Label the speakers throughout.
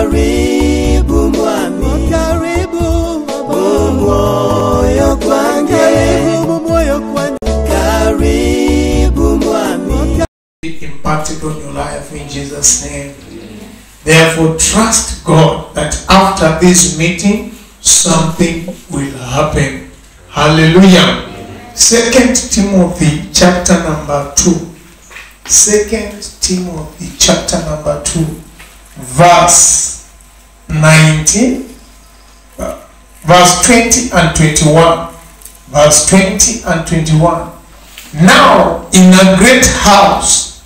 Speaker 1: Karibu mwami,
Speaker 2: karibu
Speaker 1: mumwoyo gwange,
Speaker 2: karibu moyo kwangu,
Speaker 1: karibu mwami.
Speaker 3: Impacted on your life in Jesus' name. Therefore, trust God that after this meeting, something will happen. Hallelujah. 2 Timothy chapter number 2. 2 Timothy chapter number 2, verse 19, verse 20 and 21. Verse 20 and 21. Now, in a great house,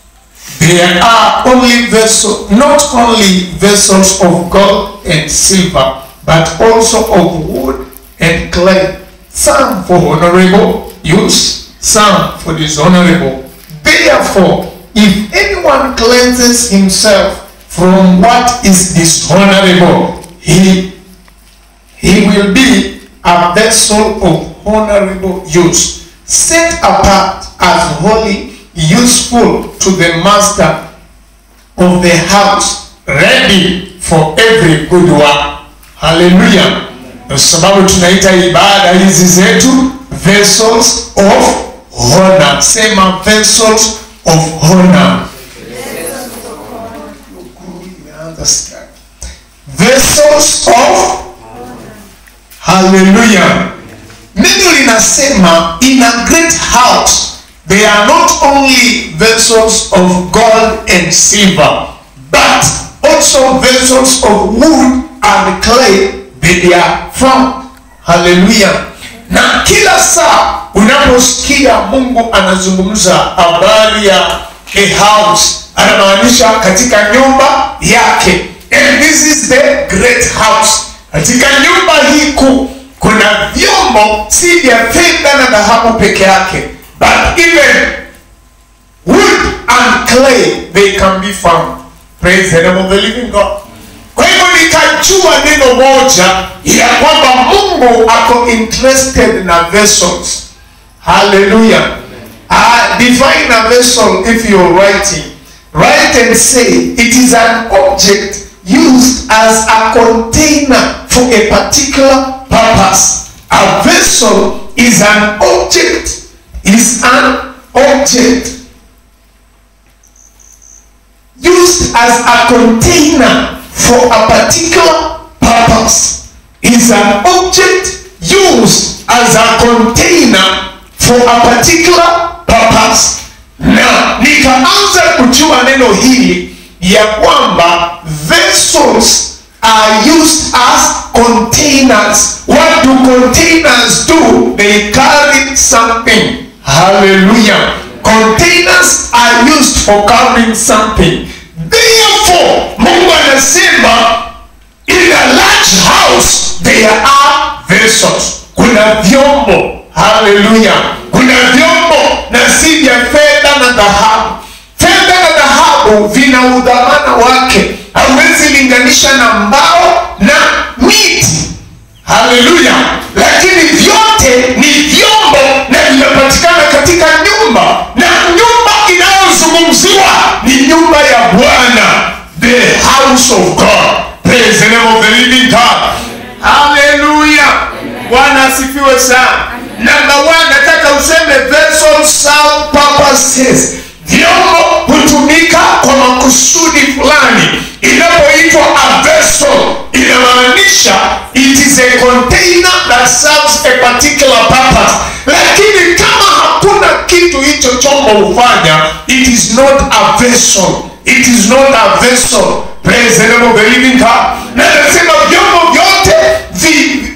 Speaker 3: there are only vessels, not only vessels of gold and silver, but also of wood and clay, some for honorable use, some for dishonorable. Therefore, if anyone cleanses himself from what is dishonorable, he will be a vessel of honorable use, set apart as holy, useful to the master of the house, ready for every good work. Hallelujah. Kwa sababu tunaita ibada hizi zetu vessels of honor. Sema vessels of honor. Vessels of hallelujah. Neno linasema in a great house they are not only vessels of gold and silver, but also vessels of wood and clay they are found. Hallelujah. Na kila saa unaposikia Mungu anazungumza habari ya a house, anamaanisha katika nyumba yake. And this is the great house. Katika nyumba hii kuu kuna vyombo si vya fedha na dhahabu peke yake, but even wood and clay they can be found. Praise the name of the living God. Kwa hivyo nikajua neno moja ya kwamba Mungu ako interested na vessels. Hallelujah. Define a vessel if you're writing. Write and say it is an object used as a container for a particular purpose. A vessel is an object, used as a container for a particular purpose. Is an object used as a container for a particular purpose. Na nikaanza kujua neno hili ya kwamba vessels are used as containers. What do containers do? They carry something. Hallelujah. Containers are used for carrying something. Therefore, Mungu anasema in a large house there are vessels. Kuna vyombo. Hallelujah. Kuna vyombo na si vya fedha na dhahabu. Fedha na dhahabu vina udhamana wake. Hauwezi linganisha na mbao na miti. Hallelujah. Lakini vyote ni vyombo na vinapatikana katika nyumba. Na nyumba inayozungumziwa ni nyumba ya Bwana, the house of God. Praise the name of the living God. Hallelujah. Bwana asifiwe sana. Number one, nataka useme vessels serve purposes. Vyombo hutumika kwa makusudi fulani. Inapoitwa a vessel, inamaanisha it is a container that serves a particular purpose. Lakini kama hakuna kitu hicho chombo hufanya, it is not a vessel. It is not a vessel. Praise the name of the living God. Na nasema vyombo vyote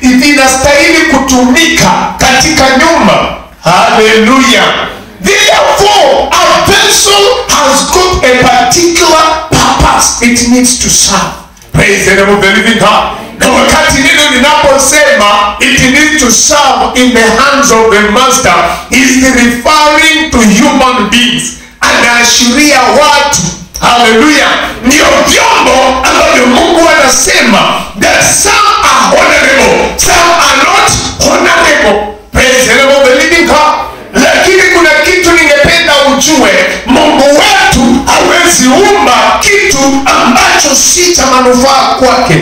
Speaker 3: vinastahili kutumika katika nyumba. Hallelujah. Therefore, a vessel has got a particular purpose it needs to serve. Praise the name of the living God. Na wakati neno linaposema it needs to serve in the hands of the master, is referring to human beings. Anaashiria watu. Hallelujah. Ndio vyombo ambavyo Mungu anasema that some are honorable, some are not honorable. Praise the name of the living God. Lakini kuna kitu ningependa ujue, Mungu wetu hawezi umba kitu ambacho si si cha manufaa kwake.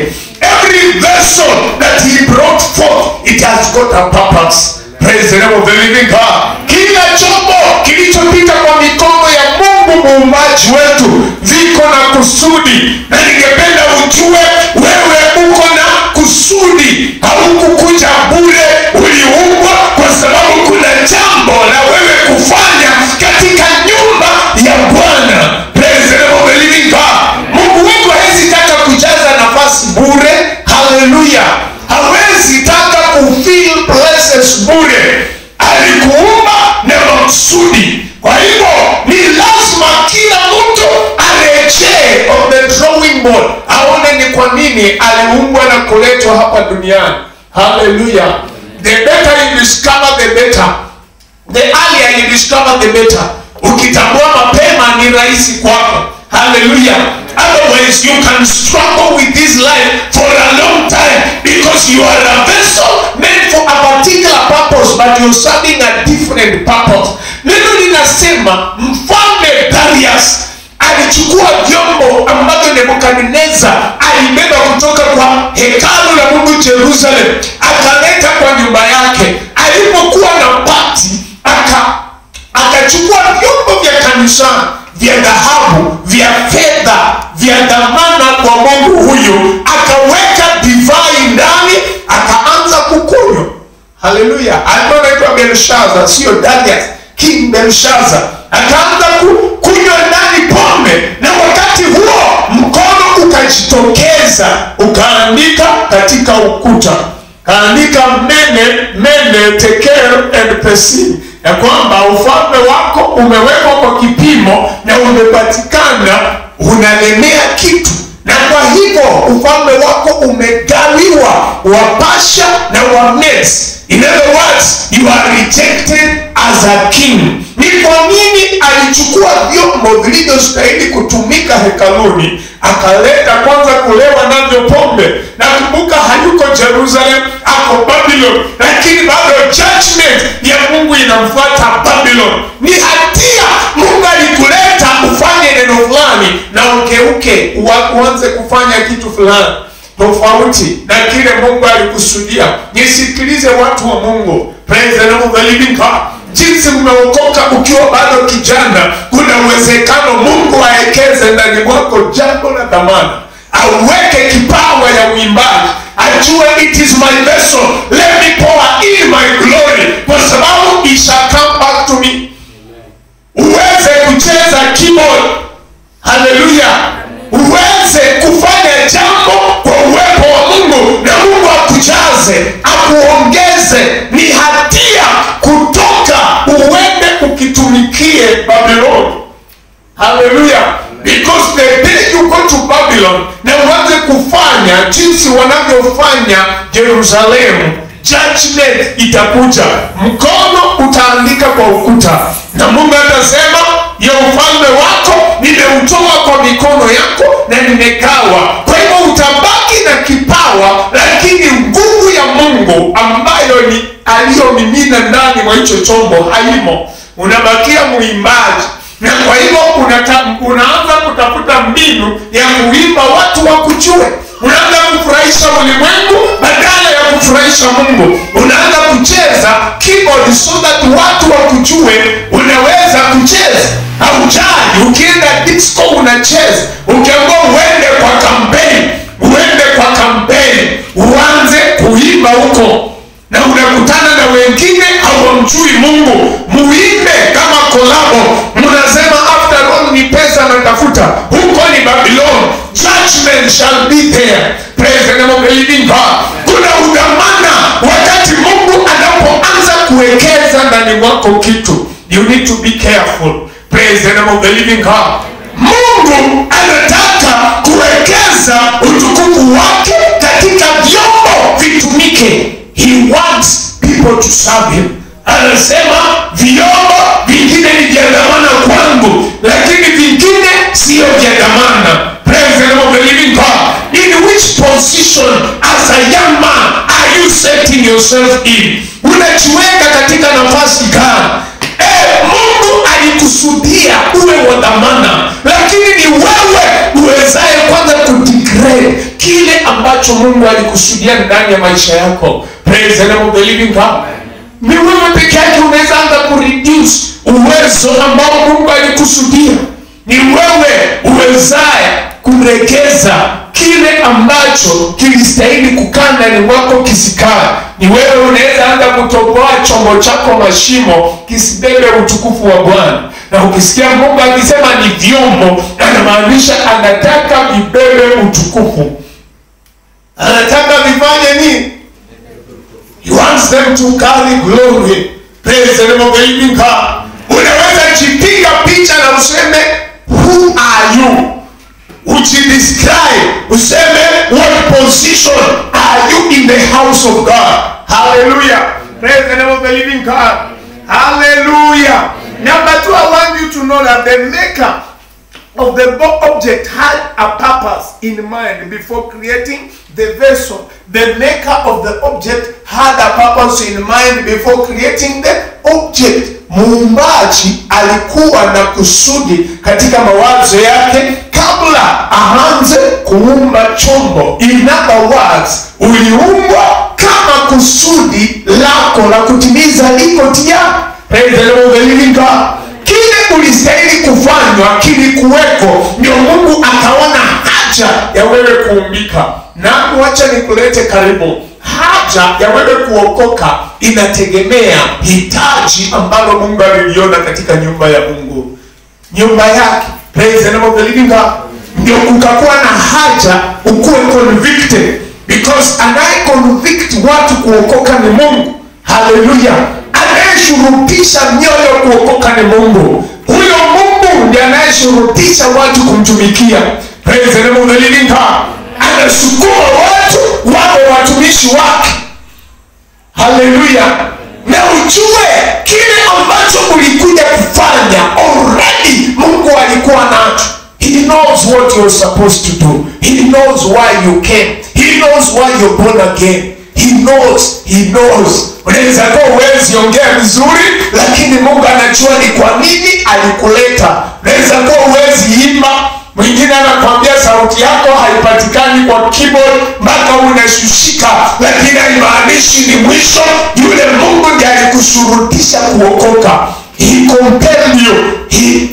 Speaker 3: Every vessel that he brought forth, it has got a purpose. Praise the name of the living God. Kila chombo kilichopita kwa mikono ya Mungu muumbaji wetu viko na kusudi, na ningependa ujue wewe uko na kusudi. Haukukuja bure, uliumbwa kwa sababu kuna jambo la wewe kufanya katika nyumba ya Bwana. Praise the name of the living God. Mungu wetu hawezi taka kujaza nafasi bure. Hallelujah. Hawezi taka kufill places bure. Alikuumba na makusudi. Kwa hivyo ni lazima kila mtu arejee on the drawing board, aone ni kwa nini aliumbwa na kuletwa hapa duniani. Hallelujah. The better you discover, the better. The earlier you discover, the better. Ukitambua mapema ni rahisi kwako. Hallelujah. Otherwise you can struggle with this life for a long time, because you are a vessel meant for a particular purpose, but you're serving a different purpose. Neno linasema mfalme Darius alichukua vyombo ambavyo Nebukadneza alibeba kutoka kwa hekalu la Mungu Jerusalem, akaleta kwa nyumba yake. Alipokuwa na party, akachukua vyombo vya kanisa, vya dhahabu, vya fedha, vya dhamana kwa Mungu huyu, akaweka divai ndani, akaanza kukunywa. Haleluya. Alikuwa anaitwa Belshazzar, sio Darius, King Belshazzar. Akaanza kunywa ndani pombe, na wakati huo mkono ukajitokeza ukaandika katika ukuta, kaandika mene mene tekel and pesin, ya kwamba ufalme wako umewekwa kwa kipimo na umepatikana unalemea kitu, na kwa hivyo ufalme wako umegawiwa Wapasha na Wameds. In other words, you are rejected as a king. Ni kwa nini alichukua vyombo vilivyostahili kutumika hekaluni akaleta kwanza kulewa navyo pombe? Na kumbuka hayuko Jerusalem, ako Babylon, lakini bado judgment ya Mungu inamfuata Babylon. Ni hatia Mungu alikuleta ufanye neno fulani na ukeuke uanze kufanya kitu fulani tofauti na kile Mungu alikusudia. Nisikilize watu wa Mungu. Praise the name of the living God. Jinsi umeokoka ukiwa bado kijana, kuna uwezekano Mungu aekeze ndani mwako jambo la dhamana, aweke kipawa ya uimbaji, ajue it is my vessel, let me pour in my glory, kwa sababu it shall come back to me. Uweze kucheza keyboard. Hallelujah. Uweze kufanya jambo kwa uwepo wa Mungu na Mungu akujaze, akuongeze. Ni hatia kutoka uende ukitumikie Babylon. Hallelujah. Because the day you go to Babylon na uanze kufanya jinsi wanavyofanya Jerusalem, judgment itakuja. Mkono utaandika kwa ukuta, na Mungu atasema ya ufalme wako nimeutoa kwa mikono yako na nimegawa. Kwa hivyo utabaki na kipawa, lakini nguvu ya Mungu ambayo ni aliyomimina ndani mwa hicho chombo haimo. Unabakia muimbaji, na kwa hivyo unaanza kutafuta mbinu ya kuimba watu wakujue. Unaanza kufurahisha ulimwengu badala ya kufurahisha Mungu. Unaanza kucheza keyboard so that watu wakujue unaweza kucheza. Haujali, ukienda disco unacheza. Ukiambiwa uende kwa campaign, uende kwa campaign, uanze kuimba huko. Na unakutana na wengine hawamjui Mungu. Muimbe kama kolabo. Mnasema after all ni pesa natafuta. Huko ni Babylon. Judgment shall be there. Praise the name of the living God. Kuna udhamana wakati Mungu anapoanza kuwekeza ndani mwako kitu. You need to be careful. Praise the name of the living God. Mungu anataka kuwekeza utukufu wake katika vyombo vitumike. He wants people to serve him. Anasema vyombo vingine ni vya dhamana kwangu, lakini vingine sio vya dhamana. Praise the name of the living God. In which position as a young man are you setting yourself in? Unajiweka katika nafasi gani? Mungu alikusudia uwe wa dhamana, lakini ni wewe uwezaye kwanza kudegrade kudegrade kile ambacho Mungu alikusudia ndani ya maisha yako. Praise the name of the living God. Ni wewe peke yake unaweza anza kureduce uwezo ambao Mungu alikusudia. Ni wewe uwezaye kuregeza kile ambacho kilistahili kukaa ndani mwako kisikae. Ni wewe unaweza anza kutoboa chombo chako mashimo kisibebe utukufu wa Bwana. Na ukisikia Mungu akisema ni vyombo, anamaanisha anataka vibebe utukufu.
Speaker 4: Anataka vifanye nini? He wants them to carry glory. Praise the name of the living God. Unaweza jipiga picha na useme who are you? Ujidescribe, useme what position are you in the house of God? Hallelujah. Praise the name of the living God. Hallelujah. Number two, I want you to know that the maker of the object had a purpose in mind before creating the vessel. The maker of the object had a purpose in mind before creating the object.
Speaker 3: Muumbaji alikuwa na kusudi katika mawazo yake kabla aanze kuumba chombo. In other words, uliumbwa kama kusudi lako la kutimiza liko tayari. Praise the Lord, the living God. Kile ulistahili kufanywa kilikuweko, ndio Mungu akaona haja ya wewe kuumbika. Na wacha nikulete karibu. Haja ya wewe kuokoka inategemea hitaji ambalo Mungu aliliona katika nyumba ya Mungu, nyumba yake. Praise the name of the living God. Ndio kukakuwa na haja ukuwe convicted, because anaye convict watu kuokoka ni Mungu. Hallelujah. Anayeshurutisha mioyo kuokoka ni Mungu. Huyo Mungu ndiye anayeshurutisha watu kumtumikia. Praise the name of the living God. Anasukuma watu wawe watumishi wake. Hallelujah. Na ujue kile ambacho ulikuja kufanya already Mungu alikuwa nacho. He knows what you're supposed to do. He knows why you came. He knows why you're born again. He knows, he knows. Unaweza kuwa huwezi ongea vizuri, lakini Mungu anajua ni kwa nini alikuleta. Unaweza kuwa huwezi imba, mwingine anakuambia sauti yako haipatikani kwa keyboard mpaka unashushika, lakini haimaanishi ni mwisho. Yule Mungu ndiye alikushurutisha kuokoka. He compelled you. He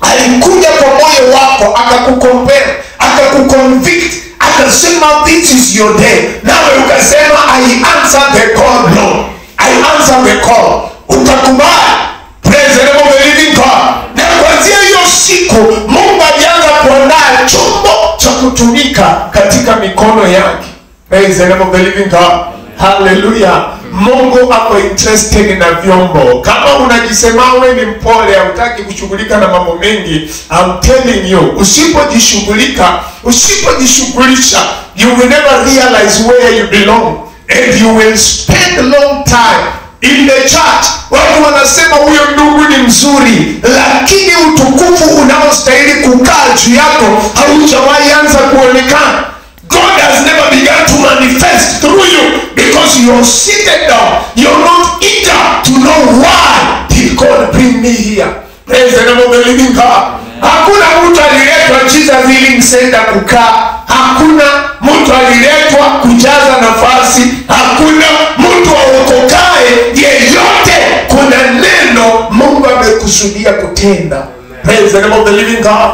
Speaker 3: alikuja kwa moyo wako akakucompel, akakuconvict, akasema this is your day. Nawe ukasema I answer the call, Lord. I answer the call. Ukakubali. Praise the name of the living God. Na kuanzia hiyo siku Mungu alianza kuandaa chombo cha kutumika katika mikono yake. Praise the name of the living God. Hallelujah. Mungu ako interested na vyombo. Kama unajisema wewe ni mpole, hautaki kushughulika na mambo mengi, I'm telling you, usipojishughulisha, you will never realize where you belong, and you will spend a long time in the church. Watu wanasema huyo ndugu ni mzuri, lakini utukufu unaostahili kukaa juu yako haujawahi anza kuonekana. God has never begun to manifest through you because you're seated down. You're not eager to know why did God bring me here. Praise the name of the living God. Hakuna mtu aliletwa Jesus Healing Center kukaa. Hakuna mtu aliletwa kujaza nafasi. Hakuna mtu aokokae yeyote. Kuna neno Mungu amekusudia kutenda. Praise the name of the living God.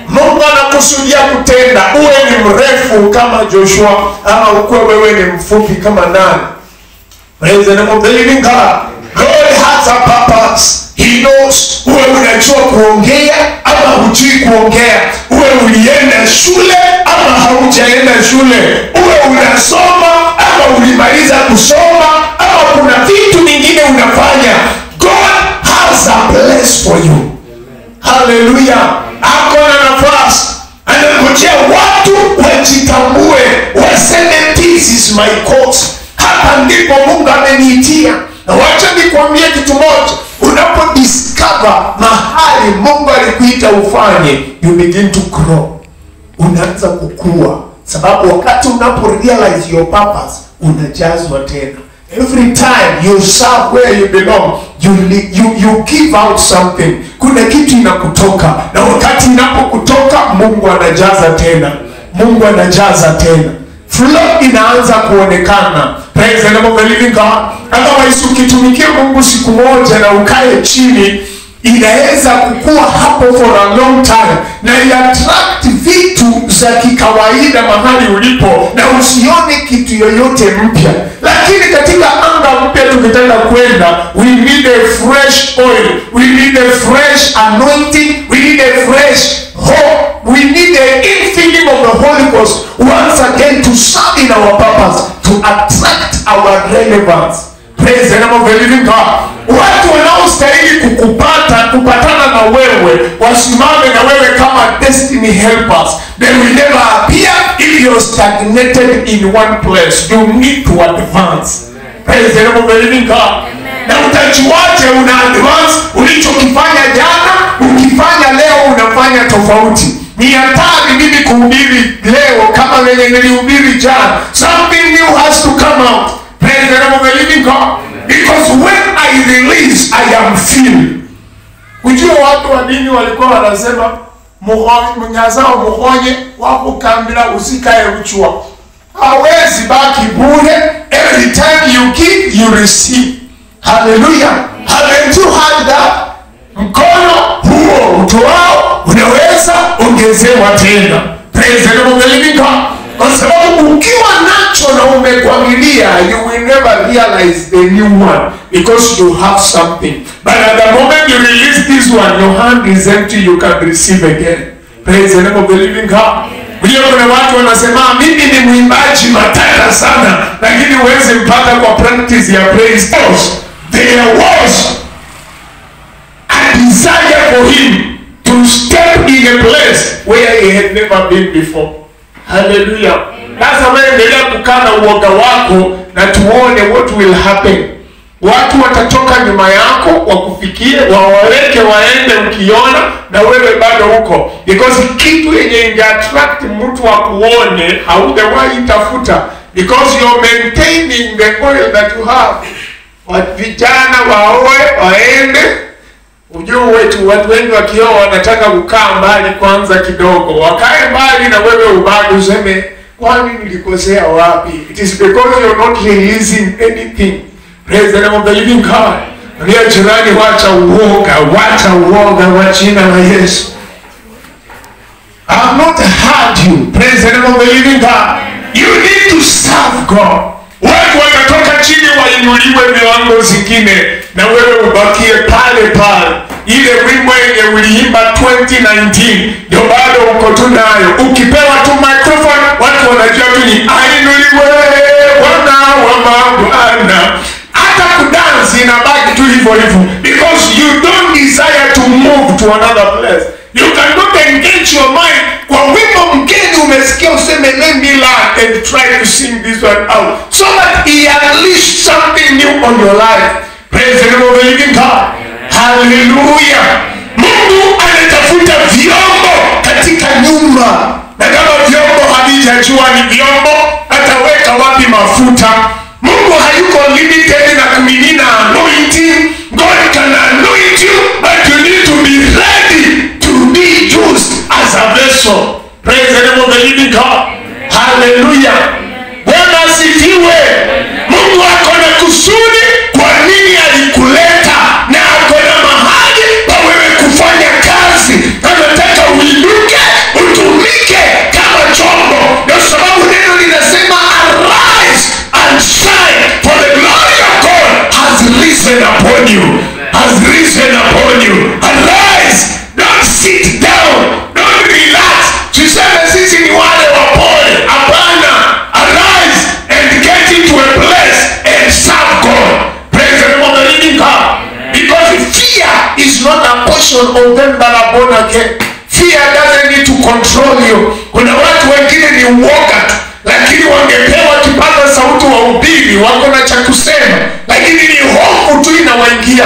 Speaker 3: Mungu anakusudia kutenda. Uwe ni mrefu kama Joshua ama ukuwe wewe ni mfupi kama nani. Praise the name of the living God. God has a purpose. He knows. Uwe unajua kuongea ama hujui kuongea. Uwe ulienda shule ama haujaenda shule. Uwe unasoma ama ulimaliza kusoma ama kuna vitu vingine unafanya. God has a place for you. Hallelujah. Ako na nafasi. Anangojea watu wajitambue, waseme this is my course. Hapa ndipo Mungu ameniitia. Na wacha nikwambie kitu moja, unapo discover mahali Mungu alikuita ufanye, you begin to grow. Unaanza kukua. Sababu wakati unapo realize your purpose, unajazwa tena. Every time you serve where you belong, you give out something. Kuna kitu inakutoka, na wakati inapokutoka Mungu anajaza tena. Mungu anajaza tena. Flow inaanza kuonekana. Praise the name of the living God. Otherwise ukitumikia Mungu siku moja na ukae chini, inaweza kukua hapo for a long time na iattract vitu za kikawaida mahali ulipo na usione kitu yoyote mpya. Lakini katika anga mpya tukitaka kwenda, we need a fresh oil, we need a fresh anointing, we need a fresh hope, we need the infilling of the Holy Ghost once again to serve in our purpose, to attract our relevance. Praise the name of the living God. Watu wanaostahili kukupata, kupatana na wewe, wasimame na wewe kama destiny helpers. They will never appear if you're stagnated in one place. You need to advance. Praise the name of the living God. Na utajuaje una advance? Ulichokifanya jana, ukifanya leo unafanya tofauti. Ni hatari mimi kuhubiri leo kama vile nilihubiri jana. Something new has to come out. Praise the name of the living God. Because when I release, I am filled. Ujue watu wa dini walikuwa wanasema mnyazao muhonye wakukambila usikae uchua. Hawezi baki bure. Every time you give, you receive. Hallelujah. Haven't you heard that? Mkono huo utoao unaweza ongezewa tena. Praise the name of the living God. Kwa sababu ukiwa nacho na umekwamilia, you will never realize the new one because you have something. But at the moment you release this one, your hand is empty, you can receive again. Praise the name of the living God. Unajua kuna watu wanasema mimi ni mwimbaji matata sana, lakini huwezi mpaka kwa practice ya praise. There was a desire for him to step in a place where he had never been before. Hallelujah. Sasa wewe endelea kukaa na uoga wako na tuone what will happen. Watu watatoka nyuma yako wakufikie, wawaleke waende ukiona na wewe bado huko. Because kitu yenye inge attract mtu akuone haujawahi tafuta, because you're maintaining the oil that you have. Vijana waoe waende. Ujue wetu watu wengi wakioa wanataka kukaa mbali kwanza kidogo. Wakae mbali na wewe ubaki useme kwani nilikosea wapi? It is because you're not releasing anything. Praise the name of the living God. Ndiyo jirani, wacha uoga kwa jina la Yesu. I have not heard you. Praise the name of the living God. You need to serve God. Watu watatoka chini wainuliwe milango zingine na wewe ubakie pale pale. Ile wimbo yenye uliimba 2019 ndio bado uko tu nayo. Ukipewa tu microphone watu wanajua tu ni ainuliwe Bwana wa mabwana. Hata kudansi inabaki tu hivyo hivyo, because you don't desire to move to another place. You cannot engage your mind kwa wimbo mgeni umesikia useme let me learn and try to sing this one out, so that he unleash something new on your life. Praise the name of the living God. Hallelujah. Mungu anatafuta vyombo katika nyumba, na kama vyombo havijajua ni vyombo, ataweka wapi mafuta? Mungu hayuko limited na kumimina anointing. God can anoint you, but you need to be ready to be used as a vessel. Praise the name of the living God. Hallelujah. Bwana asifiwe. Mungu ako na kusudi kwa nini alikuleta, na ako na mahali pa wewe kufanya kazi. Anataka uinuke, utumike kama chombo. Ndio sababu neno linasema arise and shine, for the glory of God has risen upon you. Has risen upon you. Arise. Don't sit down. Don't relax. Tuseme sisi ni wale wapole. Hapana. Arise and get into a place and serve God. Praise the name of the living God. Because fear is not a portion of them that are born again. Fear doesn't need to control you. Kuna watu wengine ni uoga tu, lakini wangepewa kipaza sauti wahubiri, wako na cha kusema, lakini ni hofu tu inawaingia.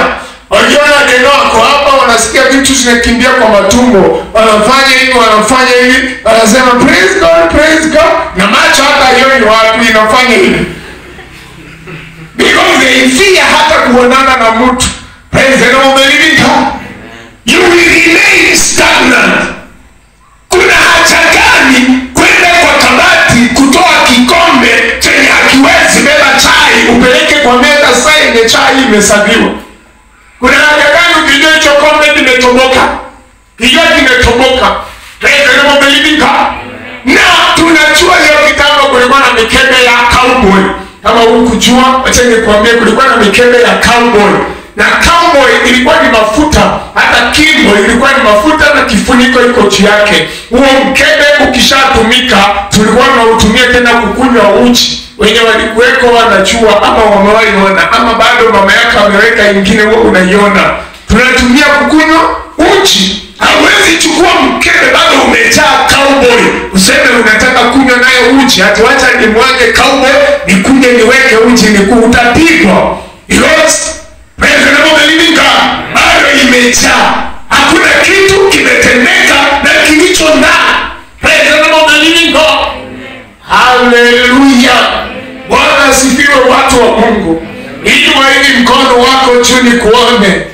Speaker 3: Wakiona neno wako hapa, wanasikia vitu zinakimbia kwa matumbo, wanafanya hivi, wanafanya hivi, wanasema praise God, praise God, na macho hata hiyo ni watu inafanya hivi, because they fear hata kuonana na mtu. Praise the name of the living God. You will remain stagnant. Kuna haja gani kwenda
Speaker 4: yenye chai imesaviwa? Kuna haja gani ukijua hicho kombe kimetoboka? Kijua kimetoboka. Na tunajua leo kitambo kulikuwa na mikebe ya cowboy. Kama hukujua, acha nikwambie kulikuwa na mikebe ya cowboy. Na cowboy ilikuwa ni mafuta, hata kimbo ilikuwa ni mafuta na kifuniko iko juu yake. Huo mkebe ukishatumika, tulikuwa tunautumia tena kukunywa uji. Wenye walikuweko wanajua ama wamewahi ona, ama bado mama yako ameweka ingine wewe unaiona. Tunatumia kukunywa uji. Hauwezi chukua mkebe bado umejaa cowboy useme unataka kunywa nayo uji, ati wacha nimwage cowboy nikuje niweke uji, utapigwa. Because bado imejaa, hakuna kitu kimetendeka na kilicho ndani. Hallelujah. Bwana asifiwe, watu wa Mungu. Inua hivi mkono wako juu nikuone.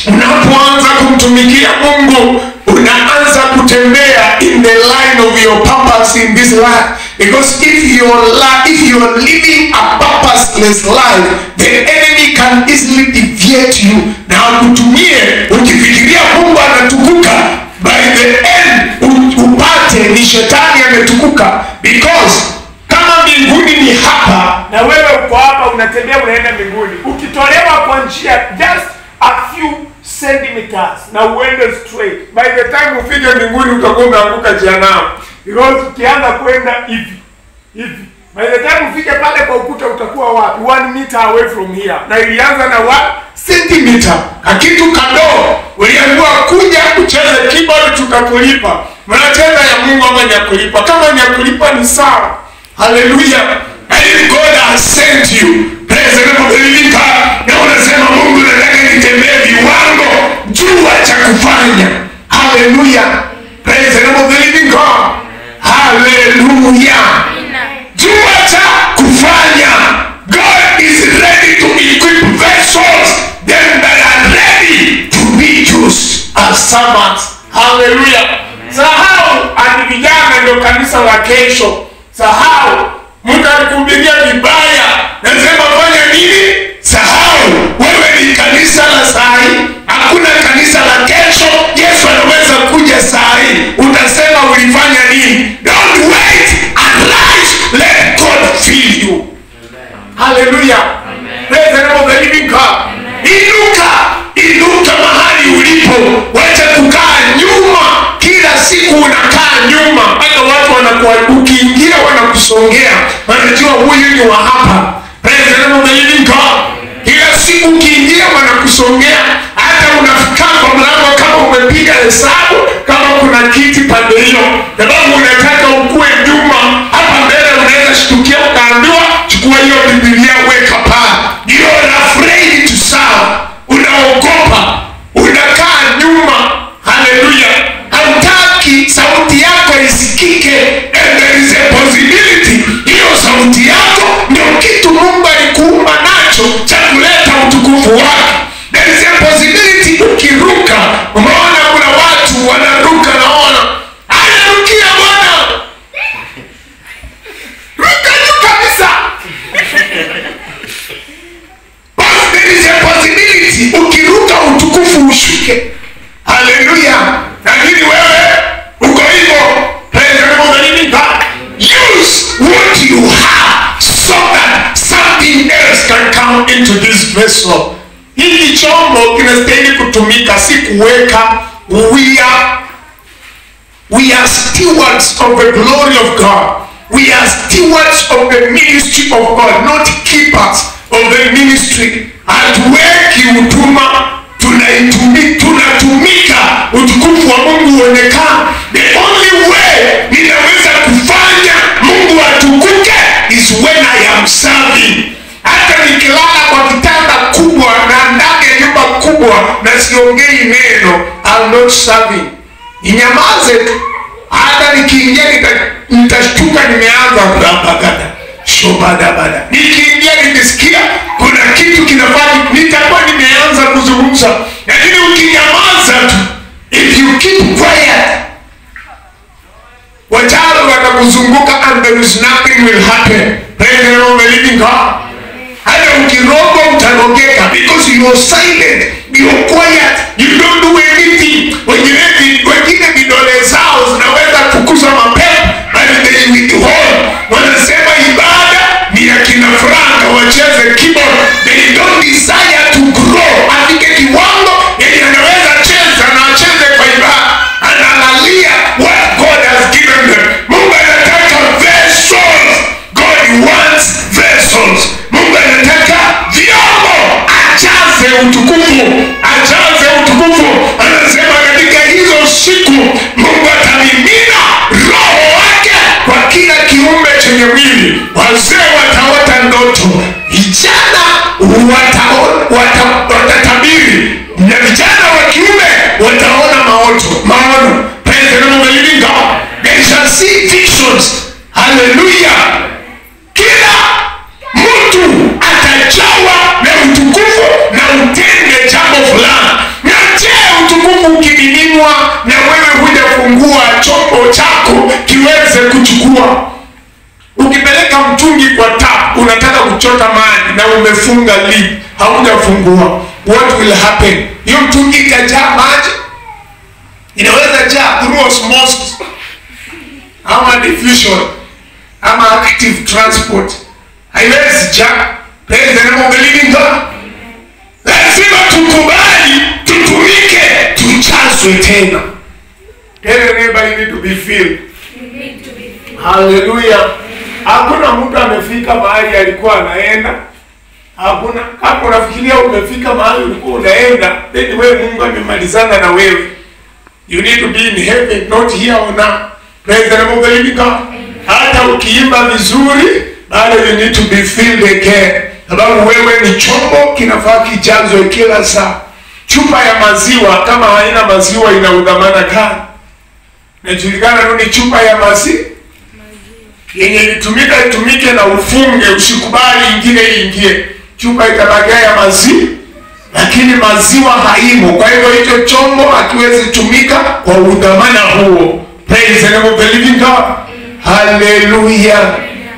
Speaker 4: Unapoanza kumtumikia Mungu, unaanza kutembea in the line of your purpose in this life. Because if you are living a purposeless life, the enemy can easily deviate you. Na akutumie ukifikiria Mungu anatukuka, by the end upate ni shetani ametukuka. Because kama mbinguni ni hapa
Speaker 3: na wewe uko hapa, unatembea unaenda mbinguni, ukitolewa kwa njia just a few centimeters na uende straight, by the time ufike mbinguni utakuwa umeanguka jehanamu. Because ukianza kwenda hivi hivi, by the time ufike pale kwa ukuta utakuwa wapi? 1 meter away from here.
Speaker 4: Na ilianza na 1 centimeter, kakitu kadogo. Uliambiwa kuja kucheza keyboard tukakulipa. Mnacheza ya Mungu ama ni ya kulipa? Kama ni ya kulipa ni sawa. Hallelujah. And God has sent you. Praise the name of the living God. Na unasema Mungu nataka nitembee viwango, jua cha kufanya. Hallelujah. Praise the name of the living God. Hallelujah. Jua cha kufanya. God is ready to equip vessels, them that are ready to be used as servants.
Speaker 3: Hallelujah. Sahau ati vijana ndio kanisa la kesho. Sahau
Speaker 4: mtu alikuhubiria vibaya, nasema fanya nini? Sahau, wewe ni kanisa la sahi, hakuna kanisa la kesho. Yesu anaweza kuja sahi, utasema ulifanya nini? Don't wait, arise, let God fill you. Hallelujah. Praise the name of the living God. Inuka, inuka mahali ulipo, wacha kukaa nyuma. Kila siku unakaa nyuma, hata watu wanakuwa, ukiingia wanakusongea, wanajua huyu ni wa hapa. Praise the name of the living God. Kila siku ukiingia wanakusongea, hata unafika kwa mlango kama umepiga hesabu kama kuna kiti pande hiyo, sababu unataka ukue nyuma. Hapa mbele unaweza shtukia ukaambiwa chukua hiyo Biblia weka pale. You are afraid to serve. Unaogopa, unakaa nyuma. Hallelujah. Hautaki sauti yako isikike, and there is a possibility hiyo sauti yako ndio kitu Mungu alikuumba nacho cha kuleta utukufu wake. There is a possibility ukiruka, umeona kuna watu wanaruka, naona anarukia Bwana, ruka juu kabisa. But there is a possibility ukiruka utukufu ushuke. Hallelujah. Lakini wewe uko hivyo. Praise the name of the living God. Use what you have so that something else can come into this vessel. Hiki chombo kinastahili kutumika, si kuweka. We are stewards of the glory of God. We are stewards of the ministry of God, not keepers of the ministry. Hatuweki huduma, tunatumika utukufu wa Mungu uonekane. The only way ninaweza kufanya Mungu atukuke is when I am serving. Hata nikilala kwa kitanda kubwa na ndani ya nyumba kubwa na siongei neno, I'm not serving. Ninyamaze tu. Hata nikiingia nitashtuka nimeanza rabagada shobadabada. Nikiingia nikisikia kuna kitu kinafanya, nitakuwa nimeanza kuzungumza. Lakini ukinyamaza tu, if you keep quiet, wachawi watakuzunguka and there is nothing will happen. Praise the Lord, the living God. Hata ukirogwa utarogeka, because you are silent, you are quiet, you don't do anything. Wengine vidole zao zinaweza kukuza mapepo, but they withhold. Wanasema ibada ni ya kina Frank wacheze keyboard. They don't desire to grow. Afike kiwango yenye anaweza cheza na acheze kwa ibada. Analalia what God has given them. Mungu anataka vessels. God wants vessels. Mungu anataka vyombo. Ajaze utukufu, ajaze utukufu. Anasema katika hizo siku Mungu atamimina roho wake kwa kila kiumbe chenye mwili. Wazee wataota ndoto, vijana watatabiri, na vijana wa kiume wataona maono. Praise the name of the living God. They shall see visions. Hallelujah. Kila mtu atajawa na utukufu na utende jambo fulani. Na je, utukufu ukimiminwa na wewe hujafungua chombo chako kiweze kuchukua? Ukipeleka mtungi kwa tap, unataka kuchota maji na umefunga lid, haujafungua, what will happen? Hiyo mtungi itajaa maji, inaweza jaa through osmosis ama diffusion ama active transport, haiwezi jaa. Praise the name of the living God. Lazima tukubali, tutumike, tujazwe tena. Tell your neighbor you need to be filled. Hallelujah. Hakuna mtu amefika mahali alikuwa anaenda. Hakuna. Kama unafikiria umefika mahali ulikuwa unaenda, then wewe Mungu amemalizana na wewe. You need to be in heaven, not here on earth. Praise the name of the living God. Hata ukiimba vizuri, bado you need to be filled again. Sababu wewe ni chombo kinafaa kijazwe kila saa. Chupa ya maziwa kama haina maziwa ina udhamana gani? Inajulikana tu ni chupa ya maziwa yenye ilitumika itumike na ufunge, usikubali ingine iingie. Chupa itabakia ya maziwa, lakini maziwa haimo. Kwa hivyo hicho chombo hakiwezi tumika kwa udhamana huo. Praise the name of the living God. Hallelujah.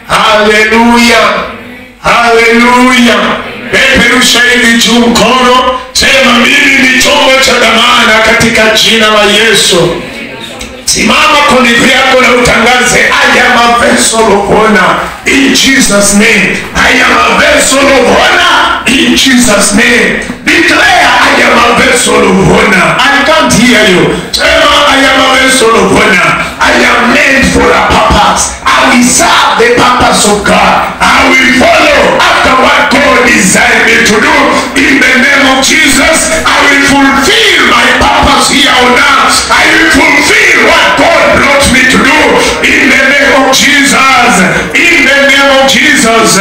Speaker 4: Hallelujah. Hallelujah. Peperusha hivi juu mkono, sema mimi ni chombo cha dhamana katika jina la Yesu. Simama kwa miguu yako na utangaze, I am a vessel of honor in Jesus name. I am a vessel of honor in Jesus name. Declare, I am a vessel of honor. I can't hear you. Sema, I am a vessel of honor. I am made for a purpose. I will serve the purpose of God. I will follow after what God designed me to do. In the name of Jesus, I will fulfill my purpose here on earth. I will fulfill what God brought me to do. In the name of Jesus. In the name of Jesus.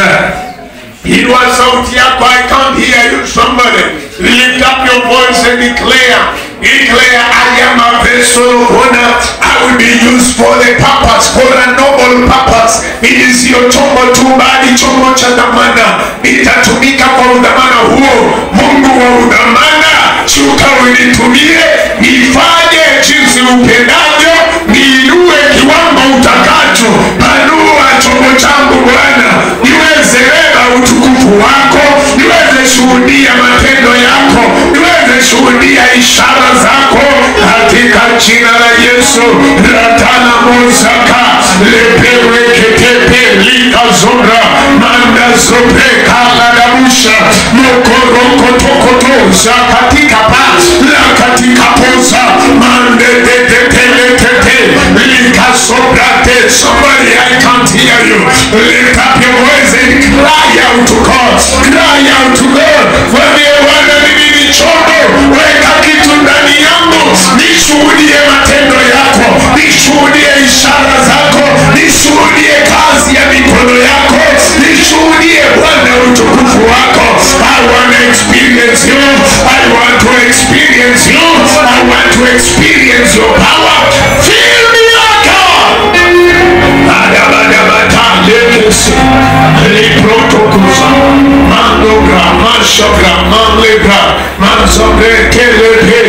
Speaker 4: Inua sauti yako, I can't hear you. Somebody lift up your voice and declare. Declare, I am a vessel of honor. I will be used for the purpose, for a noble purpose. It is your chombo tu, bali chombo cha dhamana. Nitatumika kwa udhamana huo. Mungu wa udhamana, shuka unitumie, nifanye jinsi upendavyo, niinue kiwango utakacho. Panua chombo changu Bwana, niweze beba utukufu wako, niweze shuhudia matendo yako, niweze shuhudia ishara zako katika jina la Yesu. Ratana mozaka lepereketepe likazobra mandazope kaladabusha mokorokotokotoza katika pa la katika poza mandeteteteletete likazobrate. Somebody, I can't hear you. Lift up your voice and cry out to God. Cry out to God. Mwambie Bwana, mimi ni chombo, weka kitu ndani yangu, nishuhudie matendo yako, nishuhudie ishara zako, nishuhudie kazi ya mikono yako, nishuhudie Bwana utukufu wako. I want to experience you. I want to experience you. I want to experience your power. Fill me, O God. Adabadabata lekesi liprotokusa mandogra mashogra manlebra manzobre kelebe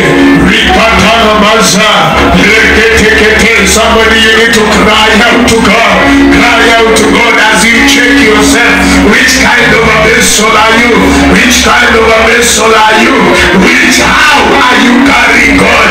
Speaker 4: ripatana maza leketekete. Somebody, you need to cry out to God. Cry out to God as you check yourself. Which kind of a vessel vessel are you? Which kind of a vessel are you? Which how are you carrying God?